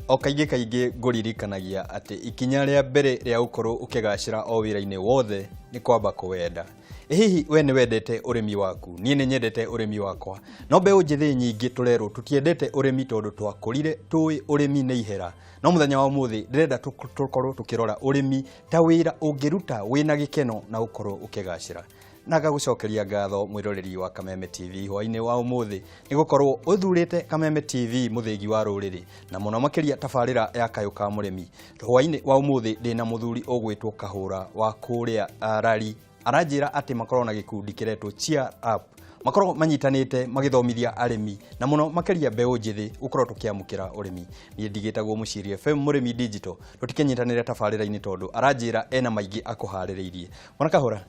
O kaingĩ kaingĩ ngũririkanagia atĩ ikinya rĩa mbere rĩa gũkorwo ũkĩgacĩra o wĩra-inĩ wothe nĩ kwamba kũwenda. Ĩ hihi we nĩ wendete ũrĩmi waku? Niĩ nĩ nyendete ũrĩmi wakwa. No mbeũ njĩthĩ nyingĩ tũrerwo tũtiendete ũrĩmi tondũ twakũrire tũĩ ũrĩmi nĩ ihera. No mũthenya wa ũmũthĩ ndĩrenda tũkorwo tũkĩrora ũrĩmi ta wĩra ũngĩruta wĩna gĩkeno na ũkorwo ũkĩgacĩra. Na ngagũcokeria ngatho mwĩroreri wa Kameme TV hwainĩ wa ũmũthĩ nĩ gũkorwo ũthurĩte Kameme TV mũthĩgi wa rũrĩrĩ na mũno makĩria tabarĩra ya Kayũ ka Mũrĩmi. Hwainĩ wa ũmũthĩ ndĩna mũthuri ũgwĩtwo Kahũra wa kũrĩa Rari. Aranjĩra atĩ makoragwo na gĩkundi kĩretwo Cheer Up. Makoragwo manyitanĩte magĩthomithia arĩmi na mũno makĩria mbeũ njĩthĩ gũkorwo tũkĩamũkĩra ũrĩmi. Niĩ ndigĩtagwo Mũciiri FM Mũrĩmi Digital. Tũtikĩnyitanĩre tabarĩra-inĩ tondũ aranjĩra ena maingĩ akũharĩrĩirie. Mwana Kahũra,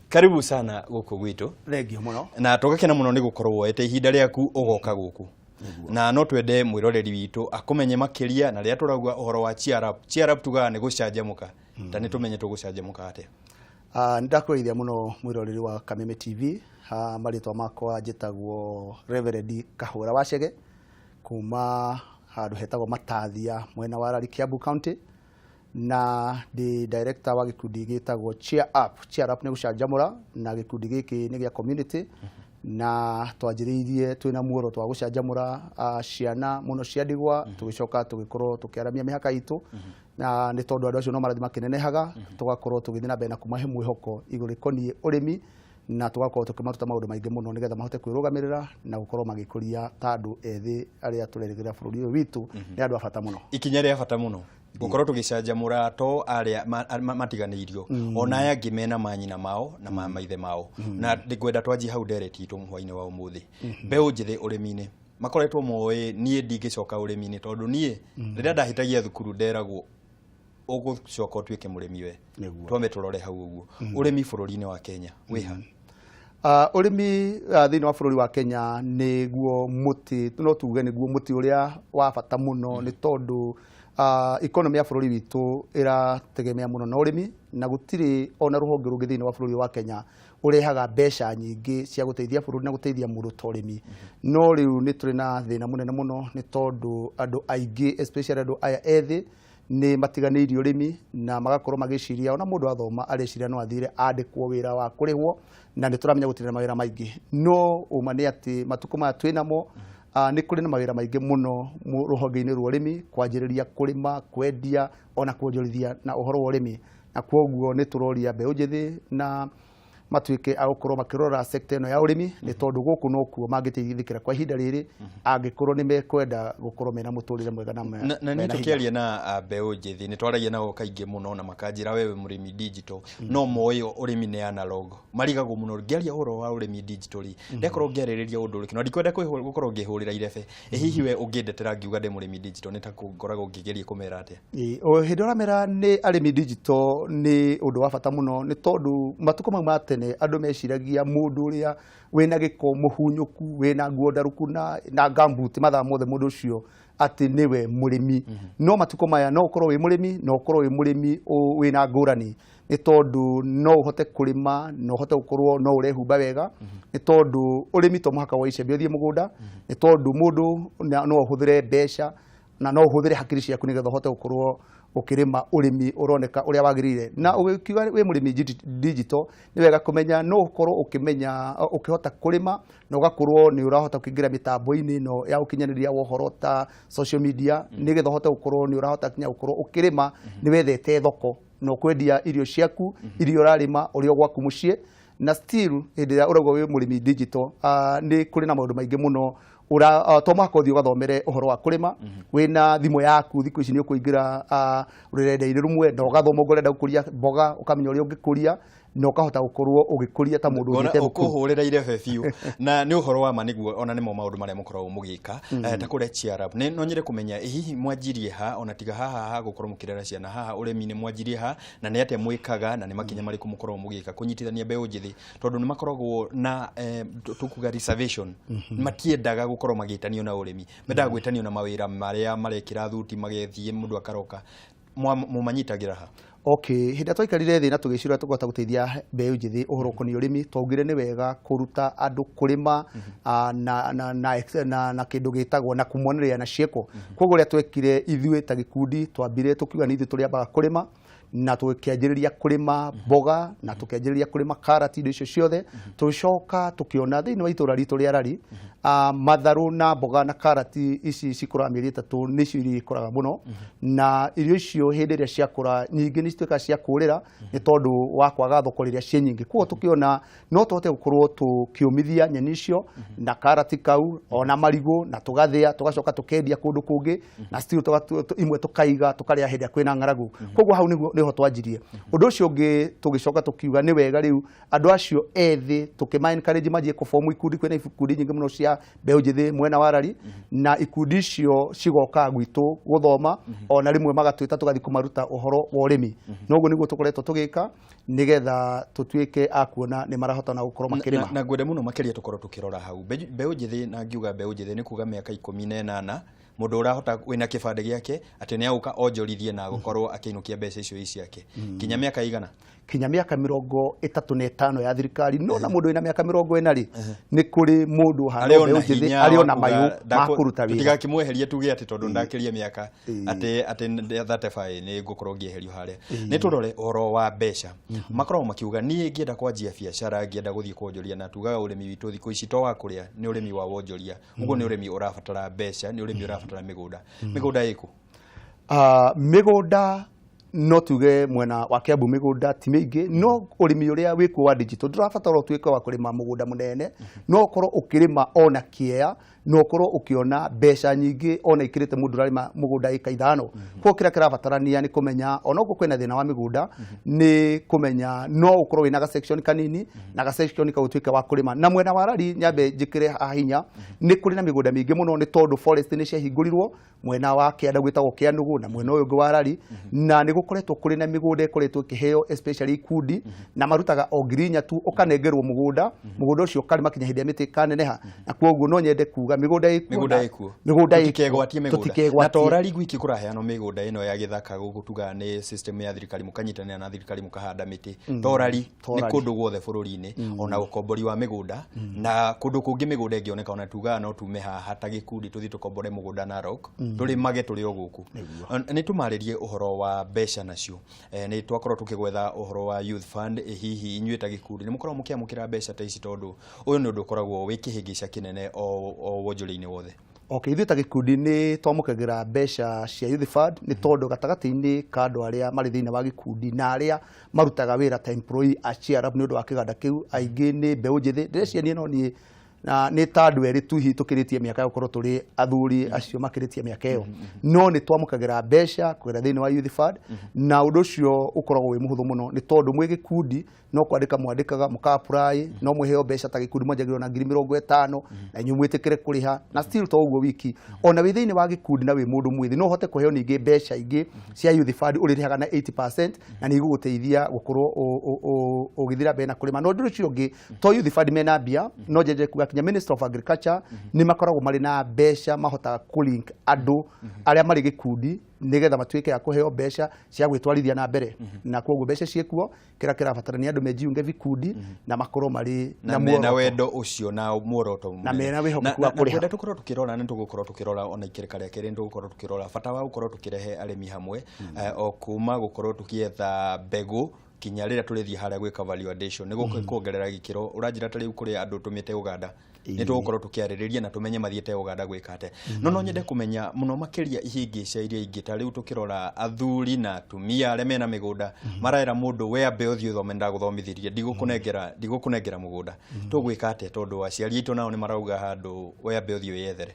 karibu sana gũkũ gwitũ. Thengiũ mũno. Na tũgakena mũno nĩ gũkorwo woete ihinda rĩaku ũgoka gũkũ. Na no twende mwĩroreri witũ akũmenye makĩria na rĩrĩa tũrauga ũhoro wa Cheer Up. Cheer Up tugaga nĩ gũcanjamũka. Ta nĩ tũmenye tũgũcanjamũka atĩa. Nĩ ndakũgeithia mũno mwĩroreri wa Kameme TV. Marĩtwa makwa njĩtagwo Reverend Kahũra wa Chege kuma handũ hetagwo Matathia mwena wa Rari, Kiambu County, na ndĩ director wa gĩkundi gĩtagwo Cheer Up. Cheer Up nĩ gũcanjamũra, na gĩkundi gĩkĩ nĩ gĩa community, na twanjĩrĩirie twĩna muoroto wa gũcanjamũra ciana mũno cia ndigwa, tũgĩcoka tũgĩkorwo tũkĩaramia mĩhaka itũ, na nĩ tondũ andũ acio no marathiĩ makĩnenehaga, tũgakorwo tũgĩthiĩ na mbere na kũmahe mwĩhoko igũrũ rĩkoniĩ ũrĩmi, na tũgakorwo tũkĩmaruta maũndũ maingĩ mũno nĩgetha mahote kwĩrũgamĩrĩra na gũkorwo magĩkũria ta andũ ethĩ arĩa tũrerĩgĩrĩra bũrũri ũyũ witũ nĩ andũ a bata mũno. Ikinya rĩa bata mũno gũkorwo tũgĩcanjamũra to arĩa matiganĩirio, ona aya angĩ mena manyina mao na ma maithe mao. Na ndĩngwenda twanjie hau ndereti itũ hwainĩ wa ũmũthĩ. Mbeũ njĩthĩ ũrĩmi-inĩ makoretwo moĩ niĩ ndingĩcoka ũrĩmi-inĩ tondũ niĩ rĩrĩa ndahĩtagia thukuru nderagwo ũgũcoka ũtuĩke mũrĩmi we. Twambe tũrore hau ũguo. Ũrĩmi bũrũri-inĩ wa Kenya wĩha? Ũrĩmi thĩinĩ wa bũrũri wa Kenya nĩguo mũtĩ, no tuge nĩguo mũtĩ ũrĩa wa bata mũno, nĩ tondũ economy ya bũrũri witũ ĩrategemea mũno na ũrĩmi, na gũtirĩ ona rũhonge rũngĩ thĩinĩ wa bũrũri wa Kenya ũrehaga mbeca nyingĩ cia gũteithia bũrũri na gũteithia mũndũ ta ũrĩmi. No rĩu nĩ tũrĩ na thĩna mũnene mũno, nĩ tondũ andũ aingĩ especially andũ aya ethĩ nĩ matiganĩirie ũrĩmi na magakorwo magĩciria ona mũndũ athoma areciria no athire andĩkwo wĩra wa kũrĩhwo, na nĩ tũramenya gũtirĩ na mawĩra maingĩ. No ũma nĩ atĩ matukũ maya twĩ namo, nĩ kũrĩ na mawĩra maingĩ mũno rũhonge-inĩ rwa ũrĩmi, kwanjĩrĩria kũrĩma, kwendia ona kuonjorithia na ũhoro wa ũrĩmi. Na kwoguo nĩ tũroria mbeũ njĩthĩ na matuĩke a gũkorwo makĩrora sector ĩno ya ũrĩmi, nĩ tondũ gũkũ nokuo mangĩteithĩkĩra kwa ihinda rĩrĩ angĩkorwo nĩ mekwenda gũkorwo mena mũtũrĩre mwega na na mena nĩ hinya. Tũkĩaria na mbeũ njĩthĩ nĩ twaragia nao kaingĩ mũno na makanjĩra wewe mũrĩmi digital, no moĩ ũrĩmi nĩ analog. Marigagwo mũno ngĩaria ũhoro wa ũrĩmi digital rĩ, ndekorwo ngĩarĩrĩria ũndũ ũrĩkũ, na ndikwenda gũkorwo ngĩhũrĩra irebe. Ĩ hihi we ũngĩndetera ngiuga ndĩ mũrĩmi digital nĩ ta ngoragwo ngĩgeria kũmera atĩa? Ĩĩ, o hĩndĩ ũramera nĩ arĩmi digital nĩ ũndũ wa bata mũno, nĩ tondũ matukũ mau ma tene andũ meciragia mũndũ ũrĩa wĩna gĩko, mũhunyũku, wĩna nguo ndarũku na gumboot mathaa mothe, mũndũ ũcio atĩ nĩwe mũrĩmi. No matukũ maya no ũkorwo wĩ mũrĩmi na ũkorwo wĩ mũrĩmi wĩna ngũrani, nĩ tondũ no ũhote kũrĩma na ũhote gũkorwo no ũrehumba wega, nĩ tondũ ũrĩmi to mũhaka woe icembe ũthiĩ mũgũnda, nĩ tondũ mũndũ no ũhũthĩre mbeca na no ũhũthĩre hakiri ciaku nĩgetha ũhote gũkorwo ũkĩrĩma ũrĩmi ũroneka ũrĩa wagĩrĩire. Na ũkiuga wĩ mũrĩmi digital, nĩ wega kũmenya no ũkorwo ũkĩmenya ũkĩhota kũrĩma na ũgakorwo nĩ ũrahota kũingĩra mĩtambo-inĩ ĩno ya ũkinyanĩria wa ũhoro ta social media, nĩgetha ũhote gũkorwo nĩ ũrahota nginya gũkorwo ũkĩrĩma, nĩ wethete thoko na ũkwendia irio ciaku iria ũrarĩma ũrĩ o gwaku mũciĩ. Na still hĩndĩ ĩrĩa ũrauga wĩ mũrĩmi digital, nĩ kũrĩ na maũndũ maingĩ mũno ũra to mũhaka ũthiĩ ũgathomere ũhoro wa kũrĩma. Wĩna thimũ yaku thikũ ici nĩ ũkũingĩra rũrenda-inĩ rũmwe na ũgathoma ũngĩ ũrenda gũkũria mboga, ũkamenya ũrĩa ũngĩkũria na ũkahota gũkorwo ũgĩkũria ta mũndũ Ngona ũthiĩte thukuru. Ũkũhũrĩra irebe biũ na nĩ ũhoro wa ma nĩguo ona nĩmo maũndũ marĩa mũkoragwo mũgĩka ta kũrĩa Cheer Up. Nĩ no nyende kũmenya ĩ hihi mwanjirie ha, ona tiga haha ha gũkorwo mũkĩrera ciana, haha ũrĩmi-inĩ mwanjirie ha na nĩ atĩa mwĩkaga na nĩ makinya marĩkũ mũkoragwo mũgĩka kũnyitithania mbeũ njĩthĩ, tondũ nĩ makoragwo na tũkuga reservation, matiendaga gũkorwo magĩtanio na ũrĩmi, mendaga gwĩtanio na mawĩra marĩa marekĩra thuti magethiĩ mũndũ akaroka. Mũmanyitagĩra ha? Okay, hĩndĩ ĩrĩa twaikarire thĩ na tũgĩciria tũkũhota gũteithia mbeũ njĩthĩ ũhoro ũkoniĩ ũrĩmi, twaugire nĩ wega kũruta andũ kũrĩma na kĩndũ gĩtagwo na kũmonereria na ciĩko. Koguo ũrĩa twekire ithuĩ ta gĩkundi, twambire tũkiuga nĩ ithuĩ tũrĩambaga kũrĩma, na tũkĩanjĩrĩria kũrĩma mboga na tũkĩanjĩrĩria kũrĩma karati, indo icio ciothe. Tũgĩcoka tũkĩona thĩinĩ wa itũra ritũ rĩa Rari, matharũ na mboga na karati ici cikũraga mĩeri 3, nĩcio irio ikũraga mũno, na irio icio hĩndĩ ĩrĩa ciakũra nyingĩ nĩ cituĩkaga cia kũrĩra nĩ tondũ wa kwaga thoko rĩrĩa ciĩ nyingĩ. Koguo tũkĩona no tũhote gũkorwo tũkĩũmithia nyeni icio na karati kau ona marigũ, na tũgathĩa, tũgacoka tũkendia kũndũ kũngĩ, na still imwe tũkaiga tũkarĩa hĩndĩ ĩrĩa kwĩna ng'aragu. Koguo hau nĩho twanjirie. Ũndũ ũcio ũngĩ, tũgĩcoka tũkiuga nĩ wega rĩu andũ acio ethĩ tũkĩma encourage manjie kũbomu ikundi. Kwĩna ikundi nyingĩ mũno cia mbeũ njĩthĩ mwena wa Rari, na ikundi icio cigokaga gwitũ gũthoma, ona rĩmwe magatwĩta tũgathiĩ kũmaruta ũhoro wa ũrĩmi. Noguo nĩguo tũkoretwo tũgĩka nĩgetha tũtuĩke a kuona nĩ marahota na gũkorwo makĩrĩma. Na ngwende mũno makĩria tũkorwo tũkĩrora hau mbeũ njĩthĩ, na ngiuga mbeũ njĩthĩ nĩ kuga mĩaka 18, mũndũ ũrahota wĩna kĩbandĩ gĩake atĩ nĩ agũka onjorithie na gũkorwo akĩinũkia mbeca icio i ciake, kinya mĩaka igana? Kinya mĩaka 35 ya thirikari. No na mũndũ wĩna mĩaka 40 rĩ, nĩ kũrĩ mũndũ hana arĩ mbeũ ona njĩthĩ hinya arĩ wa ona kuga mayũ ma kũruta wĩra. Tũtigakĩmweherie tuge atĩ tondũ ndakĩria mĩaka atĩ 35 nĩ ngũkorwo ngĩeherio harĩa. Nĩ tũrore ũhoro wa mbeca. Makoragwo makiuga niĩ ngĩenda kwanjia biacara, ngĩenda gũthiĩ kwonjoria, na tugaga ũrĩmi witũ thikũ ici to wa kũrĩa, nĩ ũrĩmi wa wonjoria, ũguo nĩ ũrĩmi ũrabatara mbeca, nĩ ũrĩmi ũrabatara mĩgũnda. Mĩgũnda ĩkũ? Mĩgũnda no tuge mwena wa Kiambu mĩgũnda ti mĩingĩ, no ũrĩmi ũrĩa wĩkuo wa digital ndũrabatara ũtuĩke wa kũrĩma mũgũnda mũnene. No ũkorwo ũkĩrĩma ona kĩea na ũkorwo ũkĩona mbeca nyingĩ ona ikĩrĩte mũndũ ũrarĩma mũgũnda ĩka 5. Koguo kĩrĩa kĩrabatarania nĩ kũmenya, onokorwo kwĩna thĩna wa mĩgũnda, nĩ kũmenya no ũkorwo wĩna ga section kanini na ga section kau ũtuĩke wa kũrĩma. Na mwena wa Rari, nyambe njĩkĩre haha hinya, nĩ kũrĩ na mĩgũnda mĩingĩ mũno nĩ tondũ forest nĩ ciahingũrirwo mwena wa kĩanda gwĩtagwo Kĩanugu na mwena ũyũ ũngĩ wa Rari, na nĩ gũkoretwo kũrĩ na mĩgũnda ĩkoretwo ĩkĩheo especially ikundi, na marutaga o 4,000 tu, ũkanengerwo mũgũnda, mũgũnda ũcio ũkarĩma kinya hĩndĩ ĩrĩa mĩtĩ ĩkaneneha. Na koguo no nyende kuga mĩgũnda ĩkuo. Mĩgũnda ĩkuo. Mĩgũnda ĩkuo. Tũtikegwatie mĩgũnda. Tũtikegwatie. Na to Rari gwiki kũraheanwo mĩgũnda ĩno ya gĩthaka, gũkũ tugaga nĩ system ya thirikari, mũkanyitanĩra na thirikari mũkahanda mĩtĩ. To Rari, To nĩ Rari. kũndũ guothe bũrũri-inĩ, ona ũkombori wa mĩgũnda na kũndũ kũngĩ mĩgũnda ĩngĩoneka, ona tugaga no tume haha ta gĩkundi tũthiĩ tũkombore mũgũnda Narok, tũrĩmage tũrĩ o gũkũ. Nĩ tũmarĩrie ũhoro wa mbeca nacio. Nĩ twakorwo tũkĩgwetha ũhoro wa Youth Fund. Hihi inyuĩ ta gĩkundi nĩ mũkoragwo mũkĩamũkĩra mbeca ta ici, tondũ ũyũ nĩ ũndũ ũkoragwo wĩ kĩhĩngĩca kĩnene o wonjoria-inĩ wothe? Okay, ithuĩ ta gĩkundi nĩ twamũkagĩra mbeca cia Youth Fund, nĩ tondũ gatagatĩ-inĩ ka andũ arĩa marĩ thĩinĩ wa gĩkundi na arĩa marutaga wĩra ta employee a Cheer Up nĩ ũndũ wa kĩganda kĩu, aingĩ nĩ mbeũ njĩthĩ. Ndĩreciria niĩ no niĩ na nĩ ta andũ erĩ tu hihi tũkĩrĩtie mĩaka ya gũkorwo tũrĩ athuri, acio makĩrĩtie mĩaka ĩyo. No nĩ twamũkagĩra mbeca kũgerera thĩinĩ wa Youth Fund, na ũndũ ũcio ũkoragwo wĩ mũhũthũ mũno nĩ tondũ mwĩ gĩkundi no kwandĩka mwandĩkaga mũka apply, no mwĩheo mbeca ta gĩkundi mwanjagĩrĩrwo na 50,000 na inyuĩ mwĩtĩkĩre kũrĩha, na still to ũguo wiki. Ona wĩ thĩinĩ wa gĩkundi na wĩ mũndũ mwĩthĩ, no ũhote kũheo ningĩ mbeca ingĩ cia Youth Fund ũrĩrĩhaga na 80%, na nĩ igũgũteithia gũkorwo ũgĩthiĩ na mbere na kũrĩma. Na ũndũ ũcio ũngĩ, to Youth Fund mena mbia, no njenje kuga kinya Minister of Agriculture nĩ makoragwo marĩ na mbeca mahotaga kũ-link andũ arĩa marĩ gĩkundi nĩgetha matuĩke a kũheo mbeca cia gwĩtwarithia na mbere. Na koguo mbeca ciĩkuo, kĩrĩa kĩrabatara nĩ andũ mejiunge vikundi na makorwo marĩ na mena muoroto. Wendo ũcio na muoroto Na mũnene. mena wĩhokeku wa na kũrĩha. Ngwenda tũkorwo tũkĩrora, nĩ tũgũkorwo tũkĩrora ona ikereka rĩa kerĩ, nĩ tũgũkorwo tũkĩrora bata wa gũkorwo tũkĩrehe arĩmi hamwe, o kuma gũkorwo tũkĩetha mbegũ kinya rĩrĩa tũrĩthiĩ harĩa gwĩka value addition, nĩ kuongerera gĩkĩro. Ũranjĩra ta rĩu kũrĩ andũ tũmĩte Uganda, nĩ tũgũkorwo tũkĩarĩrĩria na tũmenye mathiĩte Uganda gwĩka atĩa. No nyende kũmenya mũno makĩria ihĩngĩca iria ingĩ, ta rĩu tũkĩrora athuri na atumia arĩa mena mĩgũnda maraera mũndũ, we ambe ũthiĩ ũthome, ndagũthomithirie, ndigũkũnengera mũgũnda. Tũgwĩka atĩa, tondũ aciari aitũ nao nĩ marauga handũ we ambe ũthiĩ wĩyethere?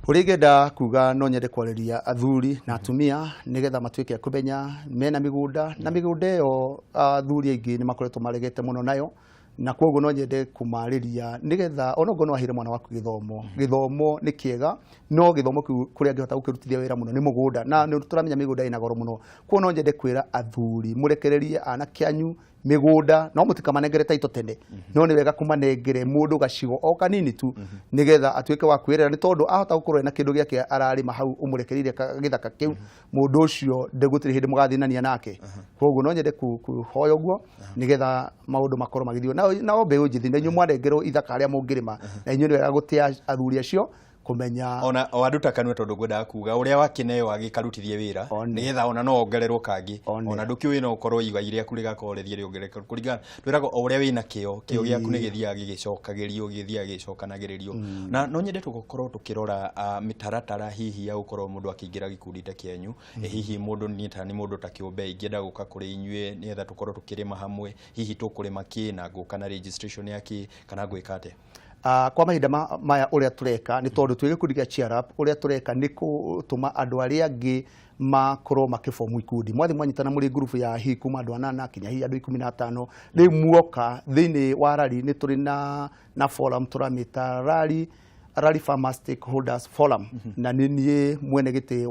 Ũrĩa ingĩenda kuga, no nyende kwarĩria athuri na atumia nĩgetha matuĩke a kũmenya mena mĩgũnda, na mĩgũnda ĩyo athuri aingĩ nĩ makoretwo maregete mũno nayo. Na koguo no nyende kũmarĩria nĩgetha onokorwo no aheire mwana waku gĩthomo, gĩthomo nĩ kĩega, no gĩthomo kĩu kũrĩa angĩhota gũkĩrutithia wĩra mũno nĩ mũgũnda, na nĩ tũramenya mĩgũnda ĩna goro mũno. Koguo no nyende kwĩra athuri, mũrekererie anake anyu. Mĩgũnda no mũtikamanengere taito tene, no nĩ wega kũmanengere mũndũ gacigo o kanini tu, nĩgetha atuĩke wa kwĩrera, nĩ tondũ ahota gũkorwo ena kĩndũ gĩake ararĩma hau ũmũrekereirie gĩthaka kĩu, mũndũ ũcio gũtirĩ hĩndĩ mũgathĩnania nake. Koguo no nyende kũhoya ũguo, nĩgetha maũndũ makorwo magĩthiĩ. Nao mbeũ njĩthĩ, na inyuĩ mwanengerwo ithaka harĩa mũngĩrĩma, na inyuĩ nĩ wega gũtĩa athuri acio kũmenya. Ona o andũ ta kanua, tondũ ngwendaga kuga ũrĩa wakĩneo agĩkarutithie wĩra, nĩgetha ona no ongererwo kangĩ. Ona ndũkĩũĩ, no ũkorwo igai rĩaku rĩgakorwo rĩthiĩ rĩongerereka kũringana, twĩragwo o ũrĩa wĩna kĩo, kĩo gĩaku nĩ gĩthiaga gĩgĩcokagĩrio, gĩthiaga gĩgĩcokanagĩrĩrio. Na no nyende tũgũkorwo tũkĩrora mĩtaratara hihi ya gũkorwo mũndũ akĩingĩra gĩkundi ta kĩanyu. Hihi mũndũ, niĩ ta nĩ mũndũ ta kĩũmbe, ingĩenda gũka kũrĩ inyuĩ nĩgetha tũkorwo tũkĩrĩma hamwe, hihi tũkũrĩma kĩ, na ngũka na registration ya kĩ, kana ngwĩka atĩa? Kwa mahinda maya ũrĩa tũreka, nĩ tondũ twĩ gĩkundi gĩa Cheer Up, ũrĩa tũreka nĩ gũtũma andũ arĩa angĩ makorwo makĩbomu ikundi. Mwathiĩ mwanyitana mũrĩ ngurubu ya hihi kuma andũ 8 kinya hihi andũ 15, rĩu muoka thĩinĩ wa rally, nĩ tũrĩ na forum tũramĩta Rally Farmers Stakeholders Forum, na nĩ niĩ mwene gĩtĩ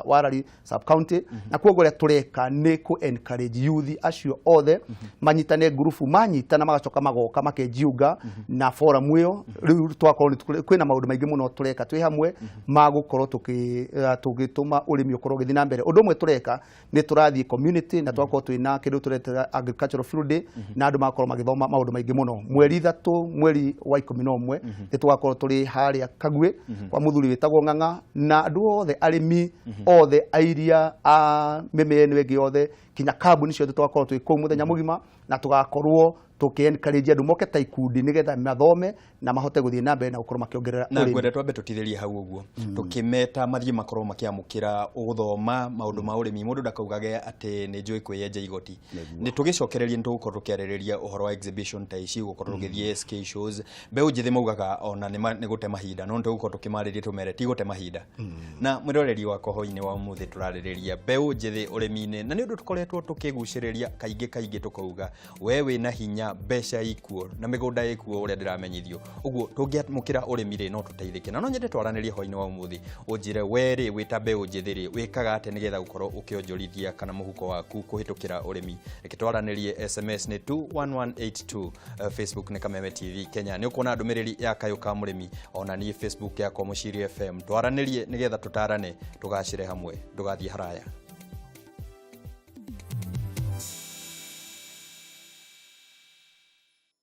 wa Rally sub county. Na koguo ũrĩa tũreka nĩ kũ encourage youth acio othe manyitane ngurubu, manyitana magacoka magoka makejiunga na forum ĩyo. Rĩu twakorwo kwĩna maũndũ maingĩ mũno tũreka twĩ hamwe ma gũkorwo tũgĩtũma ũrĩmi ũkorwo ũgĩthiĩ na mbere. Ũndũ ũmwe tũreka nĩ tũrathiĩ community na tũgakorwo twĩna kĩndũ tũreta agricultural field day, na andũ magakorwo magĩthoma maũndũ maingĩ mũno. Mweri 3 mweri wa 11 nĩ tũgakorwo tũrĩ harĩa Kagwĩ kwa mũthuri wĩtagwo Ng'ang'a, na andũ othe, arĩmi othe, airia a mĩmera ĩno ĩngĩ yothe, kinya kambuni ciothe, tũgakorwo twĩ kũu mũthenya mũgima, na tũgakorwo tũkĩ encourage andũ moke ta ikundi, nĩgetha mathome na mahote gũthiĩ na mbere na gũkorwo makĩongerera na ũrĩmi. Ngwenda twambe tũtithĩrie hau ũguo, tũkĩmeta mathiĩ makorwo makĩamũkĩra gũthoma maũndũ ma ũrĩmi, mũndũ ndakaugage atĩ nĩ njũĩ kwĩyenja igoti. Nĩ tũgĩcokereria, nĩ tũgũkorwo tũkĩarĩrĩria ũhoro wa exhibition ta ici, gũkorwo tũgĩthiĩ SK shows. Mbeũ njĩthĩ maugaga ona nĩ gũte mahinda, no nĩ tũgũkorwo tũkĩmarĩria, tũmere ti gũte mahinda. Na mwĩroreri wakwa, hwainĩ wa ũmũthĩ tũrarĩrĩria mbeũ njĩthĩ ũrĩmi-inĩ, na nĩ ũndũ tũkoretwo tũkĩgucĩrĩria kaingĩ kaingĩ, tũkauga we wĩna hinya, mbeca ikuo na mĩgũnda ĩkuo, ũrĩa ndĩramenyithio ũguo, tũngĩamũkĩra ũrĩmi rĩ, no tũteithĩke. Na no nyende twaranĩrie hwainĩ wa ũmũthĩ, ũnjĩre we rĩ, wĩ ta mbeũ njĩthĩ rĩ, wĩkaga atĩa nĩgetha gũkorwo ũkĩonjorithia kana mũhuko waku kũhĩtũkĩra ũrĩmi? Reke twaranĩrie. SMS nĩ 21182, Facebook nĩ Kameme TV Kenya, nĩ ũkuona ndũmĩrĩri ya kayũ ka mũrĩmi, ona niĩ Facebook yakwa Mũciri FM. Twaranĩrie nĩgetha tũtarane, tũgacĩre hamwe. Ndũgathiĩ haraya.